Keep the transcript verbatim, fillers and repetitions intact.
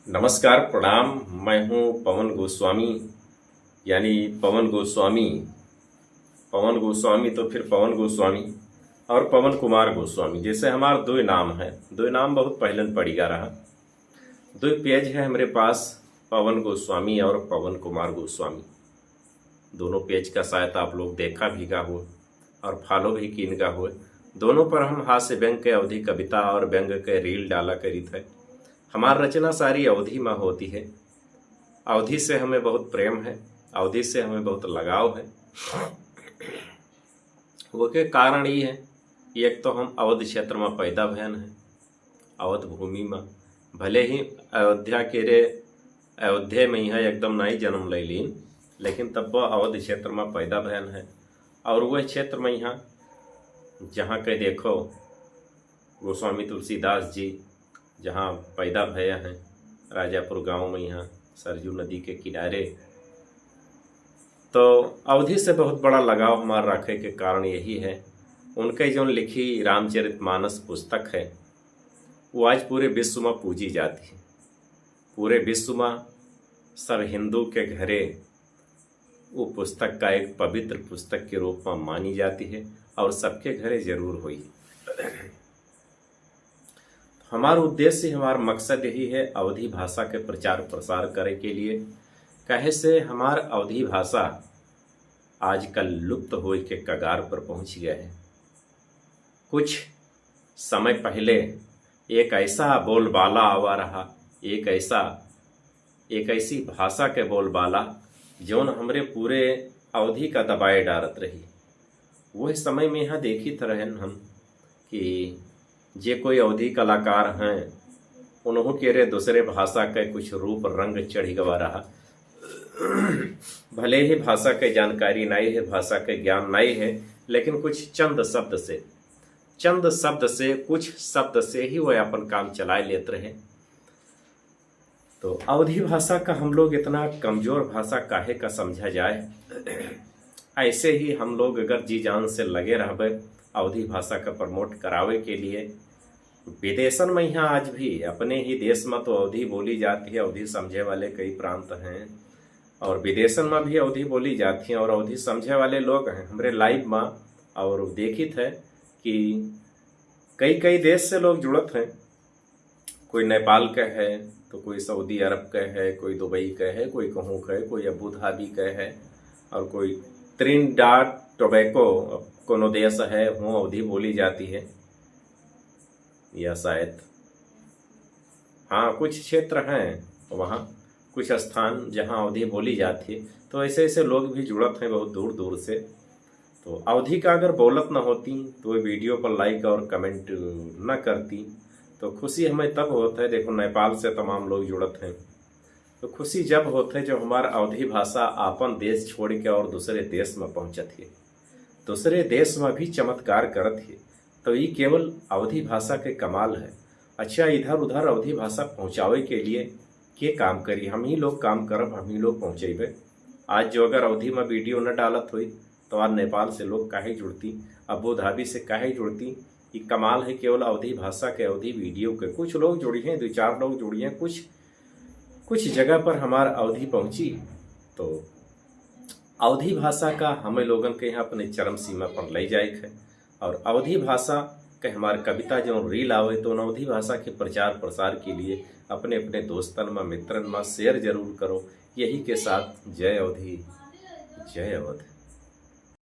नमस्कार, प्रणाम। मैं हूँ पवन गोस्वामी, यानी पवन गोस्वामी। पवन गोस्वामी तो फिर पवन गोस्वामी और पवन कुमार गोस्वामी, जैसे हमार दो नाम है, दो नाम बहुत पहले पड़िगा रहा। दो पेज है हमरे पास, पवन गोस्वामी और पवन कुमार गोस्वामी। दोनों पेज का शायद आप लोग देखा भी गा हो और follow भी कीन गा हो। दोनों पर हम हास्य व्यंग के अवधी कविता और व्यंग के reel डाला करीत है। हमार रचना सारी अवधी में होती है। अवधी से हमें बहुत प्रेम है, अवधी से हमें बहुत लगाव है। ओके कारण ई है कि एक तो हम अवध क्षेत्र में पैदा भयन है, अवध भूमि में, भले ही अयोध्या के रे, अयोध्या में यहाँ एकदम नाई जन्म ले लीन, लेकिन तब वो अवध क्षेत्र में पैदा भयन है। और वह क्षेत्र में यहाँ जहाँ के देखो गोस्वामी तुलसीदास जी जहाँ पैदा भय हैं, राजापुर गांव में, यहाँ सरजू नदी के किनारे। तो अवधी से बहुत बड़ा लगाव हमार रखे के कारण यही है। उनके जौन लिखी रामचरितमानस पुस्तक है, वो आज पूरे विश्व में पूजी जाती है। पूरे विश्व में सब हिंदू के घरे वो पुस्तक का एक पवित्र पुस्तक के रूप में मानी जाती है और सबके घरे जरूर होई। हमार उद्देश्य, हमार मकसद यही है अवधी भाषा के प्रचार प्रसार करे के लिए। काहे से हमार अवधी भाषा आजकल लुप्त होए के कगार पर पहुँच गया है। कुछ समय पहले एक ऐसा बोलबाला आवा रहा, एक ऐसा, एक ऐसी भाषा के बोलबाला जौन हमरे पूरे अवधी का दबाए डारत रही। वह समय में यहाँ देखित रहन हम कि जे कोई अवधी कलाकार हैं, उन्हों के रे दूसरे भाषा के कुछ रूप रंग चढ़ी गवा रहा। भले ही भाषा के जानकारी नाई है, भाषा के ज्ञान नाई है, लेकिन कुछ चंद शब्द से, चंद शब्द से, कुछ शब्द से ही वह अपन काम चलाए लेत रहे। तो अवधी भाषा का हम लोग इतना कमजोर भाषा काहे का समझा जाए? ऐसे ही हम लोग अगर जी जान से लगे रहबे अवधी भाषा का promote करावे के लिए, विदेशन में यहाँ आज भी, अपने ही देश में तो अवधी बोली जाती है, अवधी समझे वाले कई प्रांत हैं, और विदेशन में भी अवधी बोली जाती है और अवधी समझे वाले लोग हैं। हमरे live में और देखित है कि कई कई देश से लोग जुड़त हैं। कोई नेपाल का है, तो कोई सऊदी अरब का है, कोई दुबई का है, कोई कहूँ का है, कोई अबू धाबी का है, और कोई त्रिनिडाड टोबैगो कोनो देश है, वहाँ अवधी बोली जाती है, या शायद, हाँ, कुछ क्षेत्र हैं वहाँ, कुछ स्थान जहाँ अवधी बोली जाती है। तो ऐसे ऐसे लोग भी जुड़त हैं बहुत दूर दूर से। तो अवधी का अगर बोलत न होती तो ये video पर like और comment न करती। तो खुशी हमें तब होत है, देखो, नेपाल से तमाम लोग जुड़त हैं। तो खुशी जब होत है जब हमार अवधी भाषा आपन देश छोड़ के और दूसरे देश में पहुँचत है, दूसरे देश में भी चमत्कार करत है। तो ये केवल अवधी भाषा के कमाल है। अच्छा, इधर उधर अवधी भाषा पहुँचावे के लिए के काम करी? हम ही लोग काम करब, हम ही लोग पहुँचेबे। आज जो अगर अवधी में video न डालत होई तो आज नेपाल से लोग काहे जुड़ती, अबू धाबी से काहे जुड़ती? ये कमाल है केवल अवधी भाषा के, अवधी video के। कुछ लोग जुड़ी हैं, दो चार लोग जुड़ी हैं, कुछ कुछ जगह पर हमार अवधी पहुँची तो अवधी भाषा का हमें लोगन के यहाँ अपने चरम सीमा पर ले जाए के है। और अवधी भाषा के हमार कविता जो reel आवे तो उन अवधी भाषा के प्रचार प्रसार के लिए अपने अपने दोस्तन में, मित्रन में share जरूर करो। यही के साथ जय अवधी, जय अवध।